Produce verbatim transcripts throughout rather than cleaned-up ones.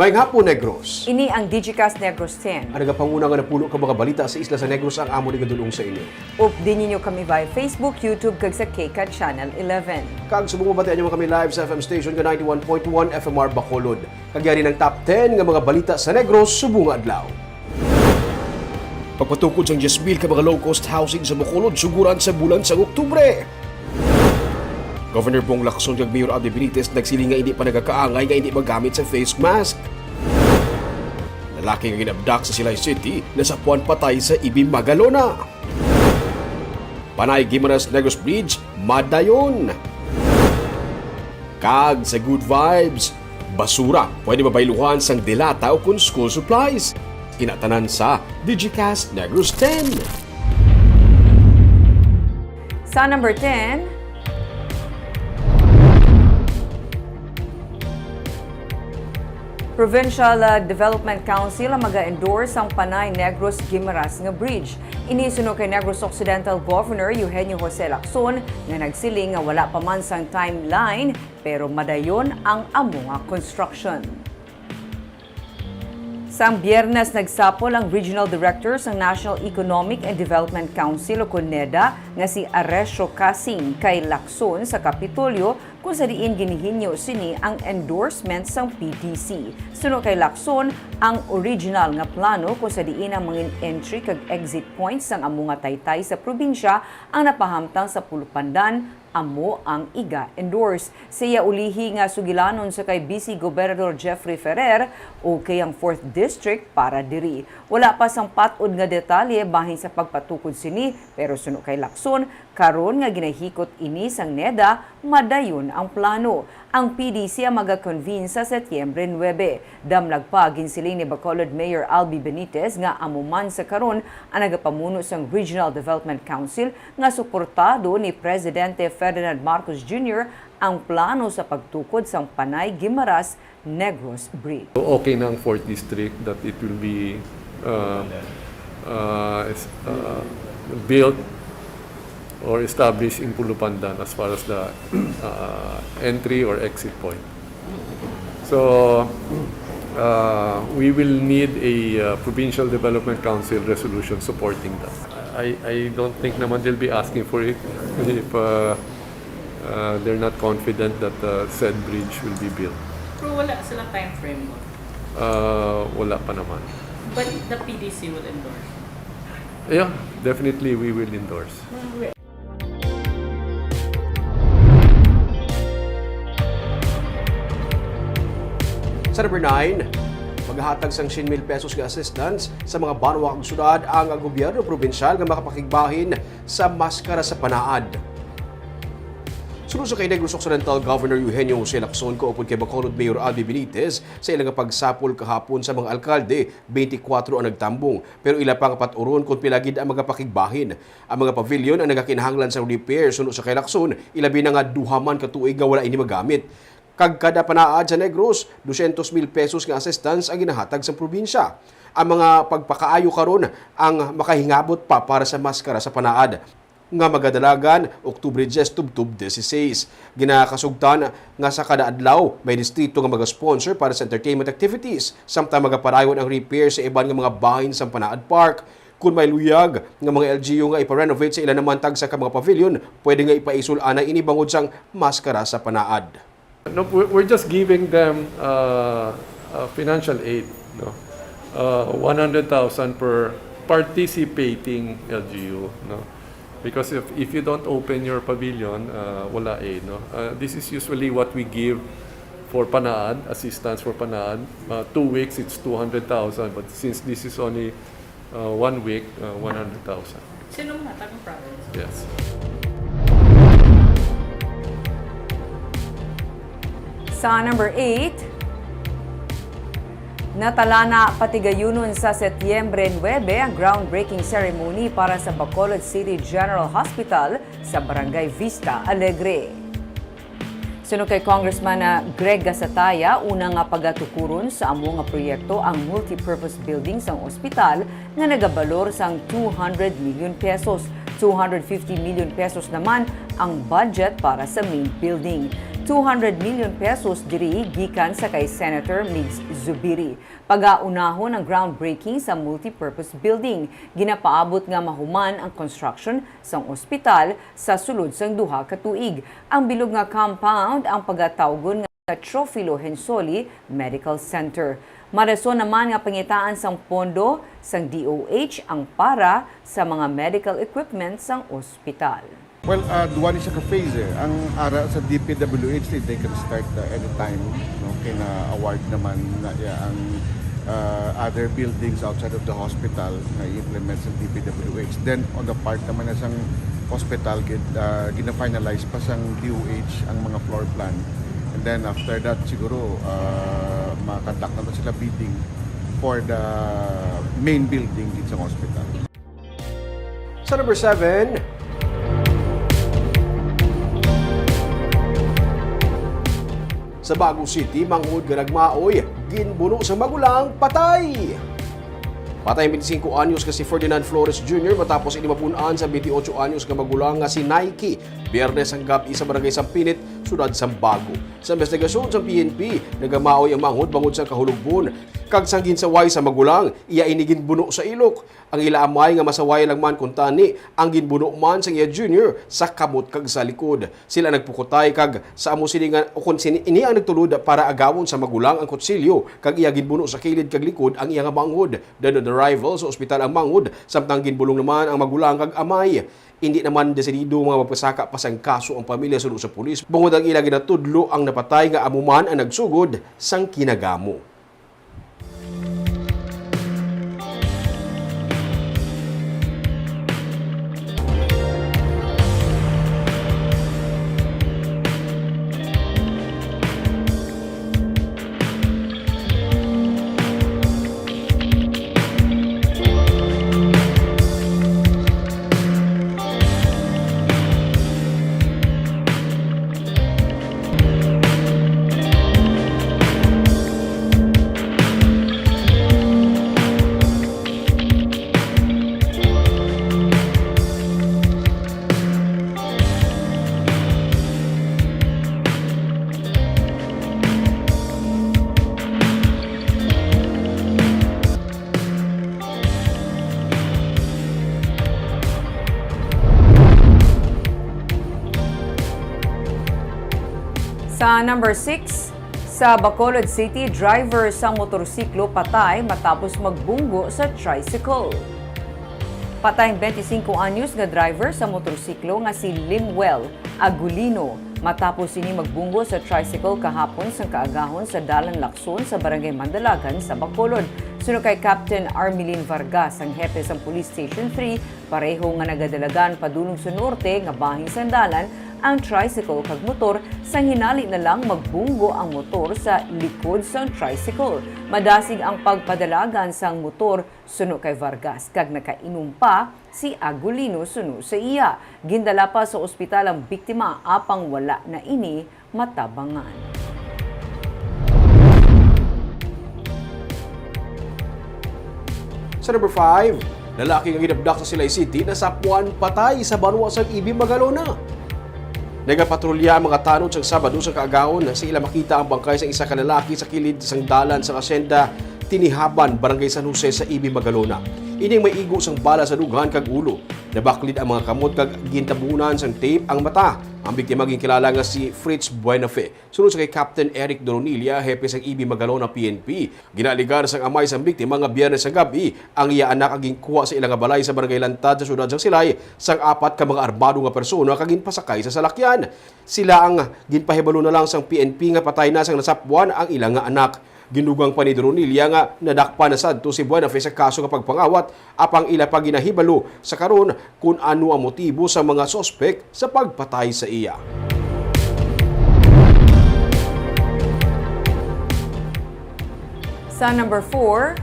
Maayong hapon, Negros. Ini ang Digicast Negros ten. Ang nagapanguna nga napuno ka mga balita sa isla sa Negros ang amo ni gadulong sa inyo. Updi ninyo kami via Facebook, YouTube, kag sa KCAT Channel eleven. Kag subong mabatian nyo man kami live sa F M station nga ninety-one point one F M R Bacolod. Kag yari ang top ten nga mga balita sa Negros subong nga adlaw. Pagpatukod sang diyes mil ka mga low-cost housing sa Bacolod suguran sa bulan sang Oktubre. Governor Bong Lacson kag Mayor Abby Benitez nagsiling nga hindi pa nagakaangay nga hindi magamit sa face mask. Lalaki nga ginabdak sa Silay City nasapuan patay sa ibi Magalona. Panay Guimaras Negros Bridge madayon. Kag sa Good Vibes, basura pwede mabayluhan sang delata o kon school supplies. Ina tanan sa Digicast Negros ten. Sa number ten, Provincial ah, Development Council ang maga-endorse sang Panay Negros Guimaras nga bridge. Ini suno kay Negros Occidental Governor Eugenio Jose Lacson nga nagsiling nga wala pa man sang timeline pero madayon ang amo nga construction. Sang Biyernes, nagsapol ang Regional Director sang National Economic and Development Council o kon NEDA nga si Aresio Casing kay Lacson sa Kapitolyo kung sa diin ginihinyo sini ang endorsement sang P D C. Suno kay Lacson, ang original nga plano kung sa diin ang mga entry kag exit points sang amo nga taytay sa probinsya ang napahamtang sa Pulupandan amo ang iga-endorse. Sa iya ulihi nga sugilanon sa kay Vice Gobernador Jeffrey Ferrer, okay ang fourth District para diri. Wala pa sang pat-od nga detalye bahin sa pagpatukod sini, pero suno kay Lacson, karon nga ginahikot ini sang NEDA, madayon ang plano. Ang P D C ang maga-convene sa Setyembre nuebe. Damlag pa, ginsiling ni Bacolod Mayor Albee Benitez nga amo man sa karon ang nagapamuno sang Regional Development Council nga suportado ni Presidente Ferdinand Marcos Junior ang plano sa pagtukod sang Panay-Guimaras-Negros Bridge. Okay na ang fourth District that it will be uh, uh, es- uh, built or established in Pulupandan as far as the uh, entry or exit point. So, uh, we will need a uh, Provincial Development Council resolution supporting that. I, I don't think naman they'll be asking for it if uh, uh, they're not confident that uh, said bridge will be built. Pero wala sila time frame mo? Uh, wala pa naman. But the P D C will endorse? Yeah, definitely we will endorse. Sa number nine, maghahatag sang syen mil pesos nga assistance sa mga banwa kag syudad ang gobyerno probinsyal nga makapakigbahin sa maskara sa panaad. Suno sa kay Negros Occidental Governor Eugenio Jose Lacson kaupod kay Bacolod Mayor Albee Benitez sa ila nga pagsapol kahapon sa mga alkalde, twenty-four ang nagtambong, pero ila pa nga pat-uron kon pila gid ang mga pakigbahin. Ang mga pavilion ang nagakinahanglan sang repair suno sa kay Lacson, ilabi na nga duha man ka tuig nga wala ini magamit. Kag kada panaad sa Negros, dosyentos mil pesos nga assistance ang ginahatag sang probinsya. Ang mga pagpakaayo karon ang makahingabot pa para sa maskara sa panaad, nga magadalagan Oktubre diyes tubtob disiseis. Ginakasugtan nga sa kada adlaw may distrito nga magasponsor para sa entertainment activities, samtang magapadayon ang repair sa iban nga mga bahin sang Panaad Park. Kon may luyag nga mga L G U nga ipa-renovate sa ila naman tagsa ka mga pavilion, pwede nga ipaisol anay ini bangod sang maskara sa panaad. No, we're, we're just giving them uh, uh, financial aid, no? Uh, one hundred thousand per participating L G U, no? Because if, if you don't open your pavilion, uh, wala aid, no? Uh, this is usually what we give for Panaad, assistance for Panaad. Uh, two weeks, it's two hundred thousand, but since this is only uh, one week, uh, one hundred thousand. Sino man ang province? Yes. Sa number eight, natalana patigayunon sa Setyembre nuebe ang groundbreaking ceremony para sa Bacolod City General Hospital sa Barangay Vista Alegre. Suno kay Congressman ah, Greg Gasataya, una nga pagatukuron sa amo nga proyekto ang multipurpose building sang ospital nga nagabalor sang two hundred million pesos. Two hundred fifty million pesos naman ang budget para sa main building. two hundred million pesos diri gikan sa kay Senator Migs Zubiri. Pagaunahon ang groundbreaking sa multipurpose building. Ginapaabot nga mahuman ang construction sang ospital sa sulod sang duha ka tuig. Ang bilog nga compound ang pagatawgon nga Teofilo Hensoly Medical Center. Marason naman nga pangitaan sang pondo sang D O H ang para sa mga medical equipment sang ospital. Well, ah, duwa ni siya ka phase, eh. Ang ara sa D P W H, they can start, uh, anytime, no? Kay na-award naman na iya ang, uh, other buildings outside of the hospital na i-implement sa D P W H. Then, on the part naman na sang hospital, gid-, uh, gina-finalize pa sang D O H ang mga floor plan. And then, after that, siguro, uh, ma-conduct na sila bidding for the main building gid sa hospital. Sa number seven, sa Bago City, manghod nga nagmaoy, ginbuno sa magulang, patay. Patay ang twenty-cinco anyos nga si Ferdinand Flores Junior matapos ini mapun-an sa twenty-ocho anyos nga magulang nga si Nike, Biyernes ang gab-i sa Barangay Sampinit, Siyudad Sambago. Sa investigasyon sa P N P, nagamaoy ang manghod bangod sa kahulogbon kag sang ginsaway sa magulang, iya ini ginbuno sa ilok. Ang ila amay nga masaway lang man kuntani ang ginbuno man sang iya junior sa kamot kag sa likod. Sila nagpukutay kag sa amo sini nga, ukon sini, ini ang nagtulod para agawon sa magulang ang kutsilyo kag iya ginbuno sa kilid kag likod ang iya nga manghod. Dead on arrival sa ospital ang manghod, samtang ginbulong naman ang magulang kag amay. Indi naman desidido nga magpasaka pa sang kaso ang pamilya suno sa pulis, bangod ang ila ginatudlo ang napatay nga amo man ang nagsugod sang kinagamo. Sa number six, sa Bacolod City, driver sa motorsiklo patay matapos magbunggo sa tricycle. Patay ang twenty-cinco anyos nga driver sa motorsiklo nga si Limuel Agulino matapos ini magbunggo sa tricycle kahapon sang kaagahon sa Dalan Lacson sa Barangay Mandalagan sa Bacolod. Suno kay Captain Armelin Vargas, ang hepe sang Police Station three, pareho nga nagadalagan padulong sa norte nga bahin sang dalan ang tricycle kag motor, sang hinali na lang magbunggo ang motor sa likod sang tricycle. Madasig ang pagpadalagan sang motor suno kay Vargas, kag nakainom pa si Agulino suno sa iya. Gindala pa sa ospital ang biktima, apang wala na ini matabangan. Sa number five, lalaki nga ginabdak sa Silay City nasapwan patay sa banwa sang Ibi, Magalona. Nagapatrolya ang mga tanod sang Sabado sa kaagahon sa ila makita ang bangkay sang isa ka lalaki sa kilid sang dalan sang Asyenda Tinihaban, Barangay San Jose sa Ibi, Magalona. Ining may igo sang bala sa dughan kag ulo. Nabaklid ang mga kamot kag gintabunan sang tape ang mata. Ang biktima ginkilala nga si Fritz Buenafe. Suno sa kay Captain Eric Doronilla, hepe sang Ibi Magalona P N P, ginaaligar sang amay sang biktima nga Biyernes sa gab-i ang iya anak ang ginkuha sa ila nga balay sa Barangay Lantad sa siyudad sang Silay sang apat ka mga armado nga persona kag ginpasakay sa salakyan. Sila ang ginpahibalo na lang sang P N P nga patay na sang nasapwan ang ila nga anak. Ginugang pa ni Doronilla nga nadakpan na sadto si Buenafe sa kaso nga pagpangawat, apang ila pa ginahibalo sa karon kon ano ang motibo sa mga suspek sa pagpatay sa iya. Sa number four,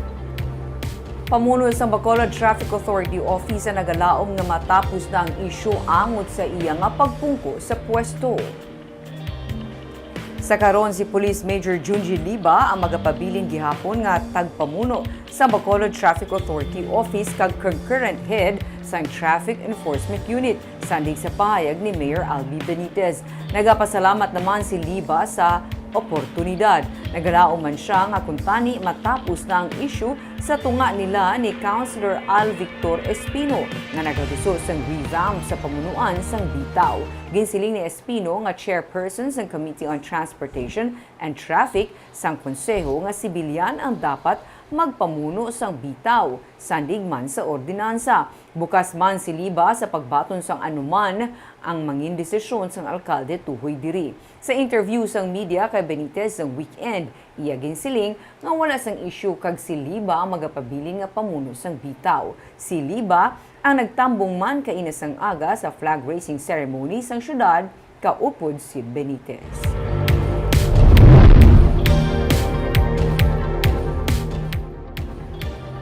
pamuno sang Bacolod Traffic Authority Office ang nagalaom nga matapos na ang isyu angot sa iya nga pagpungko sa pwesto. Sa karon, si Police Major Junji Liba ang magapabilin gihapon nga tagpamuno sa Bacolod Traffic Authority Office kag concurrent head sang Traffic Enforcement Unit, sandig sa pahayag ni Mayor Albi Benitez. Nagapasalamat naman si Liba sa oportunidad. Nagalaom man siya nga kuntani matapos na ang issue sa tunga nila ni Councilor Al Victor Espino nga nagaduso sang revamp sa pamunuan sang Bitaw. Ginsiling ni Espino nga chairperson sang Committee on Transportation and Traffic sang Konseho nga sibilyan ang dapat magpamuno sang Bitaw, sandig man sa ordinansa. Bukas man si Liba sa pagbaton sang anuman ang mangin desisyon sang alkalde tuhoy diri. Sa interview sang media kay Benitez sang weekend, iya ginsiling nga wala sang issue kag si Liba ang magapabilin nga pamuno sang Bitaw. Si Liba ang nagtambong man kaina sang aga sa flag raising ceremony sang syudad, kaupod si Benitez.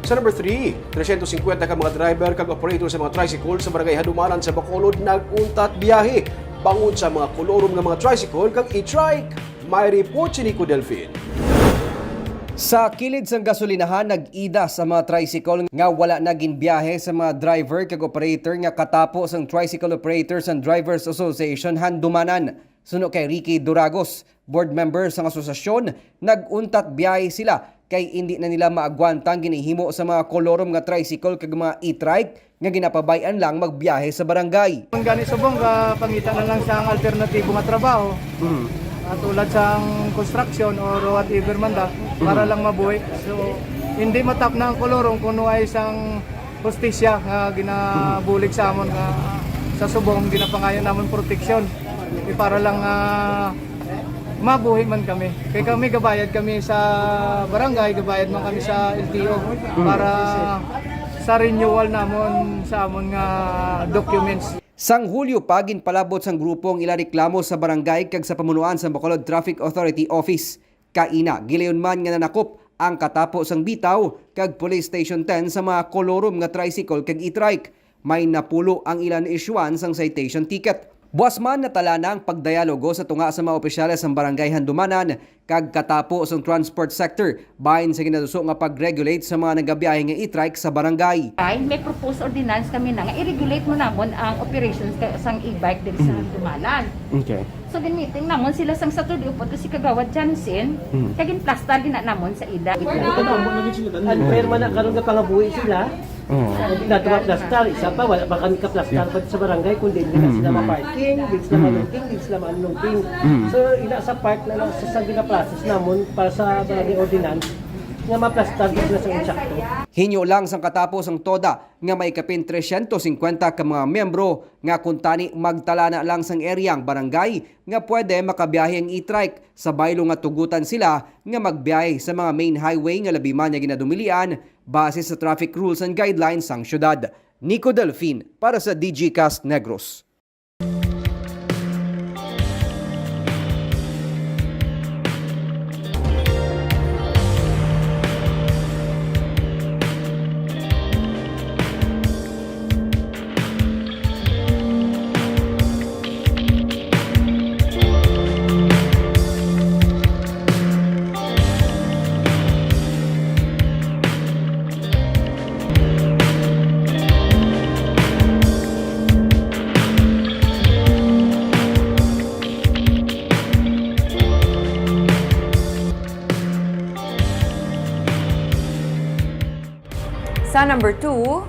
Sa number three, tresyentos singkwenta ka mga driver kag operator sa mga tricycle sa Barangay Handumanan sa Bacolod nag-untat biyahe bangod sa mga kolorum nga mga tricycle kag e-trike. May report si Nico Delfin. Sa kilid sang gasolinahan, nag-idas ang mga tricycle nga wala na ginbiyahe sa mga driver kag operator nga katapo sang Tricycle Operators and Drivers Association Handumanan. Suno kay Ricky Duragos, board member sang asosasyon, nag-untat biyahe sila kay indi na nila maagwanta ang ginahimo sa mga kolorum nga tricycle kag mga e-trike nga ginapabay-an lang magbiyahe sa barangay. Ang gani subong ka pangita na lang sang alternatibo nga trabaho. Mm. Ah, tulad sang construction or whatever man da, para Mm. lang mabuhi. So, hindi matap na ang kolorum kuno ay sang hustisya nga ginabulig sa amon nga sa subong ginapangayo namon proteksyon. Di para lang, ah, mabuhi man kami. Kay kami gabayad kami sa barangay, gabayad man kami sa L T O para sa renewal namon sa amon nga documents. Sang Hulyo pa, ginpalabot sang grupo ang ila reklamo sa barangay kag sa pamunuan sa Bacolod Traffic Authority Office. Kaina, gilayon man nga nanakop ang katapo sang Bitaw kag Police Station ten sa mga kolorum nga tricycle kag e-trike. May napulo ang ila na-issuean sang citation ticket. Buas man, natala na ang pagdayalogo sa tunga sa mga opisyales sang Barangay Handumanan kag katapo sang transport sector bahin sa ginaduso nga pag-regulate sa mga nagabiyahe nga e-trike sa barangay. Ay, may proposed ordinance kami na nga i-regulate mo namon ang operations ka, sang e-bike diri sa Mm. Handumanan. Okay. So, gin-meeting namon sila sang Saturday upod ko si Kagawad Jansen, Mm. kag ginplastar gina namon sa ida. Ang Mm. perma na karon nga pangabuhi sila, Oo. Hindi nato maplastar. Isa pa, wala pa kami kaplastar pa sa barangay, kundi hindi na sila Mm-hmm. ma-parking, hindi sila Mm. ma-loading, hindi sila ma-unloading. Mm. So, ina sa park na lang sa, sa ginaprocess namon para sa barangay ordinance nga maplastar din sila sa insakto. Hinyo lang sang katapo sang TODA nga may kapin tresyentos singkwenta ka mga miyembro nga kuntani magtala na lang sang area ang barangay nga pwede makabiyahe ang e-trike sa baylo nga tugutan sila nga magbiyahe sa mga main highway nga labi man nga ginadumilian base sa traffic rules and guidelines sang syudad. Nico Delfin para sa D G Cast Negros. Sa number two,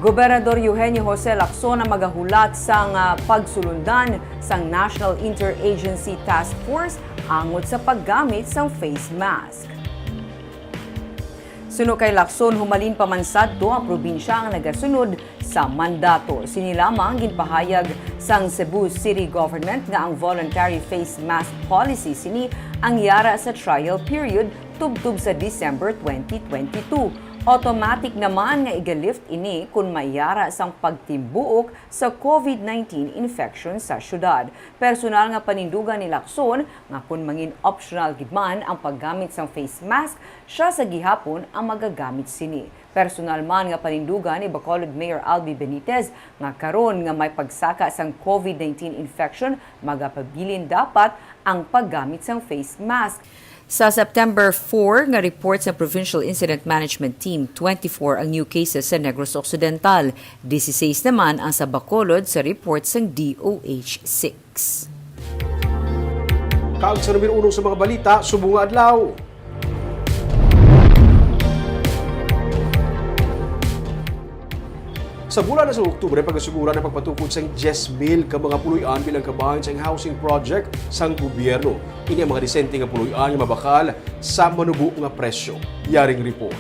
Gobernador Eugenio Jose Lacson ang magahulat sang, ah, pagsulundan sang National Interagency Task Force angot sa paggamit sang face mask. Suno kay Lacson, humalin pa man sadto ang probinsya ang nagasunod sa mandato. Sini lamang ginpahayag sang Cebu City Government nga ang voluntary face mask policy sini ang yara sa trial period tubtob sa December twenty twenty-two. Automatic naman nga iga-lift ini kon may yara sang pagtimbuok sa COVID nineteen infection sa syudad. Personal nga panindugan ni Lacson nga kon mangin optional gid man ang paggamit sang face mask, siya sa gihapon ang magagamit sini. Personal man nga panindugan ni Bacolod Mayor Albi Benitez nga karon nga may pagsaka sang COVID nineteen infection, magapabilin dapat ang paggamit sang face mask. Sa September four nga report sa Provincial Incident Management Team, twenty-four ang new cases sa Negros Occidental. Disisais naman ang sa Bacolod sa report sang D O H six. Kag sa numero uno sa mga balita subong nga adlaw. Sa bulan na sa Oktubre, pagasigura ang pagpatukod sang diyes mil ka mga puloy-an bilang kabahin sang housing project sang gobyerno. Ini ang mga disente nga puloy-an nga mabakal sa manubo nga presyo. Yaring report.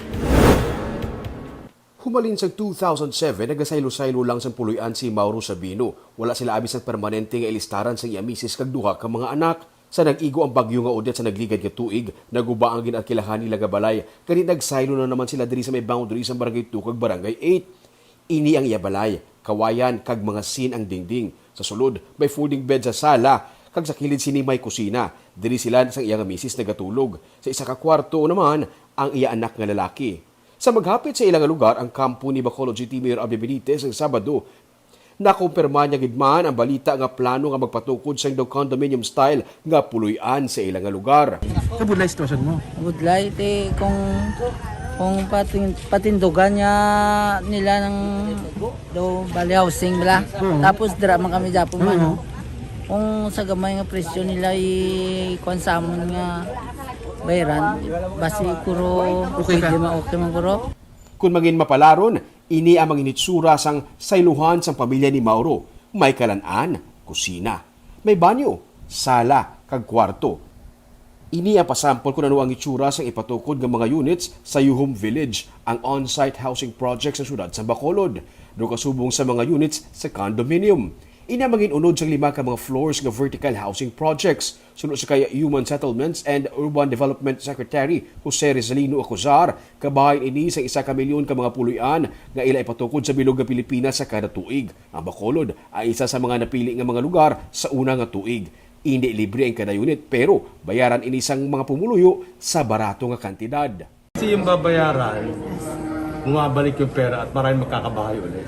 Humalin sa two thousand seven, nagasaylo-saylo lang sang puloy-an si Mauro Sabino. Wala sila abi sang permanente nga ilistaran sang iya misis kag duha ka mga anak. Sa nag-igo ang bagyo nga Odette sa nagligad nga tuig, naguba ang gin-alkilahan nila nga balay. Gani nagsaylo na naman sila diri sa may boundary sang Barangay two kag Barangay eight. Ini ang iya balay, kawayan kag mga sin ang dingding. Sa sulod, may folding bed sa sala, kag sa kilid sini may kusina. Diri sila sang iya nga misis nagatulog. Sa isa ka kwarto naman ang iya anak nga lalaki. Sa maghapit sa ila nga lugar ang kampo ni Bacolod City Mayor Abby Benitez ang Sabado, nakumpirma niya gid man ang balita nga plano nga magpatukod sang daw condominium style nga puloy-an sa ila nga lugar. Kabudlay sitwasyon mo? Budlay, te, kung, kung patin-, patindugan niya nila ng daw bali housing bala. Oo. Tapos dira man kami dapat man, Oo. no? Kung sa gamay nga presyo nila i-, kuwan sa amon nga bayaran, basi kuro, Okay ka? pwede ma-, okay man kuro. Kung mangin mapalaron, ini ang mangin hitsura sang sayluhan sang pamilya ni Mauro. May kalan-an, kusina. May banyo, sala, kag kwarto. Ini ang pasampol kon ano ang itsura sang ipatukod nga mga units sa Yuhom Village, ang on-site housing project sa siyudad sa Bacolod. Daw kasubong sa mga units sa condominium. Ini ang mangin-unod sang lima ka mga floors nga vertical housing projects. Suno sa kay Human Settlements and Urban Development Secretary Jose Rizalino Acuzar, kabahin ini sa isa ka milyon ka mga puloy-an nga ila ipatukod sa bilog nga Pilipinas sa kada tuig. Ang Bacolod ang isa sa mga napili nga mga lugar sa una nga tuig. Indi libre ang kada unit, pero bayaran ini sang mga pumuluyo sa barato nga kantidad. Kasi yung babayaran, bumabalik yung pera at maraming magkakabahay ulit.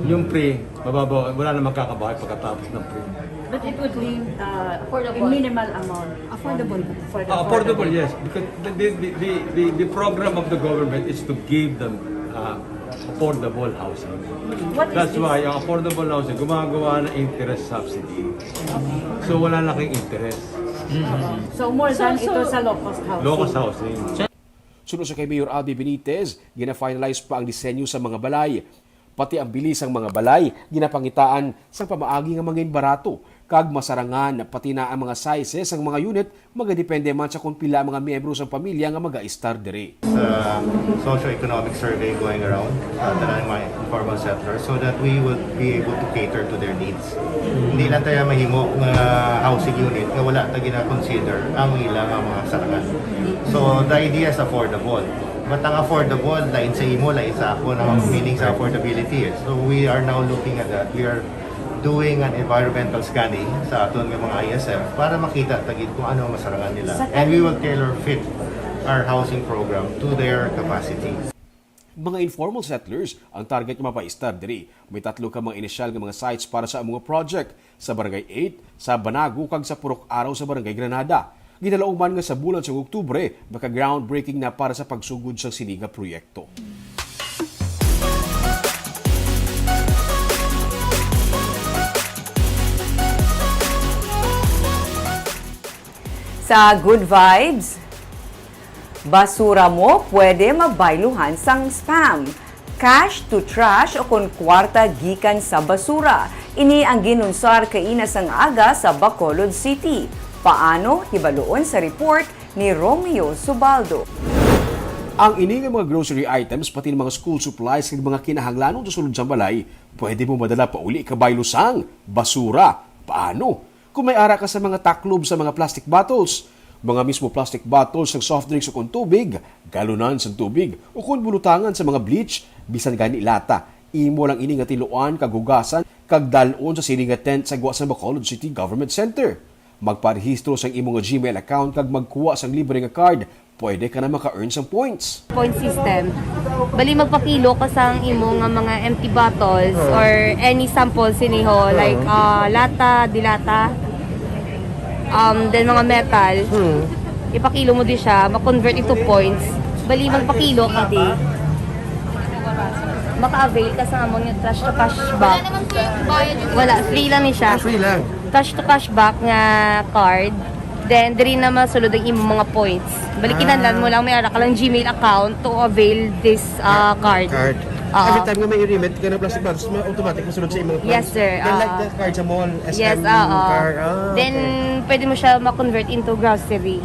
Yung free, mababa, wala na magkakabahay pagkatapos ng free. But it would mean, uh, a minimal amount. Affordable. Ah, affordable, yes. Because the, the, the, the, the, the program of the government is to give them, uh, affordable housing. What is That's this? why ang affordable housing, gumagawa ng interest subsidy. So, wala na kayong interest. So, more So, than so ito sa low-cost housing. Low-cost housing. Suno sa kay Mayor Abby Benitez, gina-finalize pa ang disenyo sa mga balay. Pati ang bili sang mga balay, ginapangitaan sang pamaagi nga mangin barato kag masarangan, pati na ang mga sizes sang mga unit, magadepende man sa kon pila ang mga miyembro sang pamilya nga mag-aistar diri. Sa socio-economic survey going around, sa tanan mga informal settlers, so that we would be able to cater to their needs. Hindi lang tayo mahimo nga housing unit nga wala ta gina-consider ang ila nga mga sarangan. So, the idea is affordable. But ang affordable, lain sa imo, lain sa ako, no? Meaning sa affordability, eh. So, we are now looking at that. We are doing an environmental scanning sa aton nga mga I S F para makita ta gid kung ano ang masarangan nila. And we will tailor fit our housing program to their capacity. Mga informal settlers ang target nga mapaistar diri. May tatlo ka mga inisyal nga mga sites para sa among project, sa Barangay eight, sa Banago, kag sa Purok Araw sa Barangay Granada. Ginalaom man nga sa bulan sang Oktubre, maka-groundbreaking na para sa pagsugod sang sini nga proyekto. Sa Good Vibes, basura mo pwede mabayluhan sang spam, cash to trash, o kon kwarta gikan sa basura. Ini ang ginunsar kaina sang aga sa Bacolod City. Paano? Hibaluon sa report ni Romeo Subaldo. Ang ini nga mga grocery items, pati ang mga school supplies kag mga kinahanglanon sa sulod sang balay, pwede mo madala pauli kabaylo sang basura. Paano? Kung may ara ka sa mga taklob sa mga plastic bottles, Mga mismo plastic bottles sang soft drinks ukon tubig, galunan sang tubig, ukon bulutangan sa mga bleach, bisan gani lata, imo lang ini nga tiluan kag hugasan kag dal-on sa sini nga tent sa gwa sang Bacolod City Government Center. Magparehistro sang imo nga Gmail account kag magkuha sang libre nga card, pwede ka na maka-earn sang points. Point system. Bali, magpakilo ka sang imo nga mga empty bottles or any sample siniho, like, ah, lata, dilata, um, then mga metal. Ipakilo mo di siya, ma-convert into points. Bali, magpakilo ka di. Maka-avail ka sa amon nga trash to cash back. Wala, free lang ni siya. Ah, free lang. Trash to cash back nga card. Then, diri na masulod ang imong mga points. Bali, kinahanglan mo lang, may ara ka lang Gmail account to avail this, ah, card. Card. Oo. Every time nga may i-remit ka ng plastic bottles, ma-, automatic masulod sa imong points. Yes, sir. Then, like Oo. the card sa mall, Yes, S M oo. card. Ah, Then, okay. pwede mo siya ma-convert into grocery.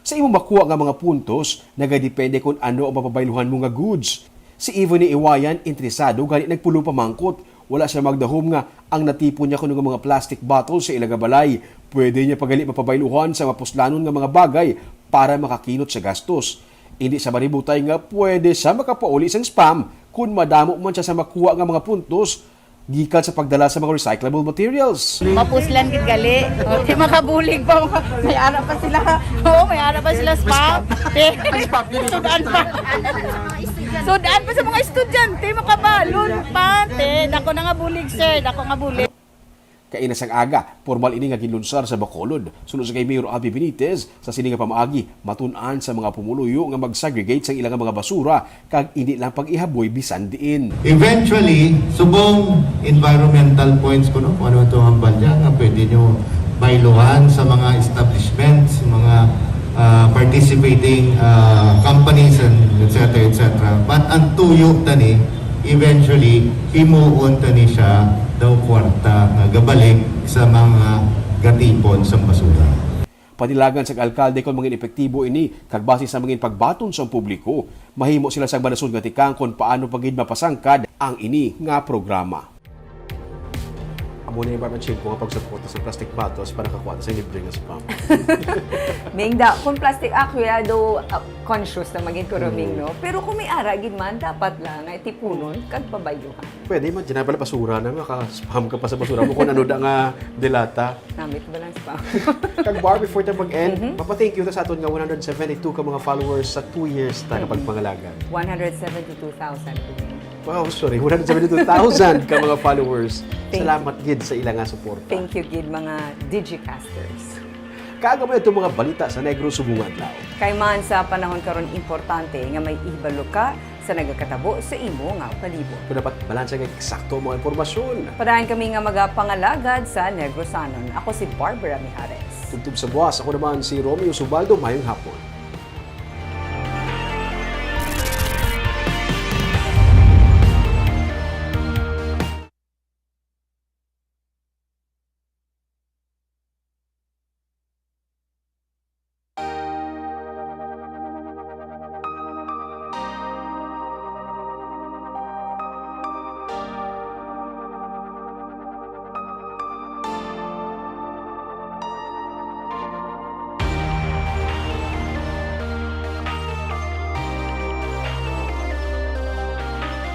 Sa imo makuha nga mga puntos, nagadepende kon ano ang mapabayluhan mo nga goods. Si Ivone Iwayan interesado gani nagpulong pamangkot. Wala siya magdahom nga ang natipon niya kuno nga mga plastic bottles sa ila nga balay, pwede niya pa gali mapabayluhan sa mapuslanon nga mga bagay para makakinot sa gastos. Indi sa maributay nga pwede siya makapauli sang spam kon madamo man siya sa makuha nga mga puntos gikan sa pagdala sa mga recyclable materials. Mapuslan gid gali. O, di makabulig pa mga, may ara pa sila. Oo, may ara pa sila spam. Te, sudan pa. Sudan pa sa mga estudyante, makabalon pa. Te, dako na nga bulig, sir. Dako nga bulig. Kaina sang aga, pormal ini nga ginlunsar sa Bacolod. Suno sa kay Mayor Abby Benitez, sa sini nga pamaagi, matun-an sa mga pumuluyo nga mag-segregate sang ila nga mga basura kag indi lang pag-ihaboy bisan diin. Eventually, subong environmental points kuno, kung ano ito ang balya nga pwede nyo bayluhan sa mga establishments, mga, ah, participating, ah, companies, and et cetera, et cetera. But ang tuyo tani, eventually, himuon tani siya daw kwarta nga gabalik sa mga gatipon sang basura. Panilagan sang alkalde kon mangin epektibo ini, kag base sa mangin pagbaton sang publiko, mahimo sila sang malasod nga tikang kon paano pa gid mapasangkad ang ini nga programa. Amo na yung partnership ko nga pagsuporta sa plastic bottles para kakuha ta sa libre nga spam. Mingda, kung plastic, ah, kuya, do, ah, conscious na maging kuruming, Mm. no? Pero kung may ara gid man, dapat lang nga tipunon kag pabayuhan. Pwede man, dyan na pala basura na, maka-spam ka pa sa basura mo kung ano da nga delata. Namit ba lang spam? Kag Bar, before ta mag-end, Mhm. mapa-thank you ta sa aton nga one hundred seventy-two ka mga followers sa two years ta Mhm. kapagpangalagad. One hundred seventy-two thousand. Wow, sorry, one hundred seventy-two thousand ka mga followers. Thank Salamat gid sa ila nga suporta. Thank you gid, mga Digicasters. Kag amo itong mga balita sa Negros subong nga adlaw. Kay man sa panahon karon, importante nga may ihibalo ka sa nagakatabo sa imo nga palibot. Kung dapat balanse nga eksakto ang mga impormasyon. Padayon kami nga magapangalagad sa Negrosanon. Ako si Barbara Mijares. Tubtob sa buwas, ako naman si Romeo Subaldo. Mayong hapon.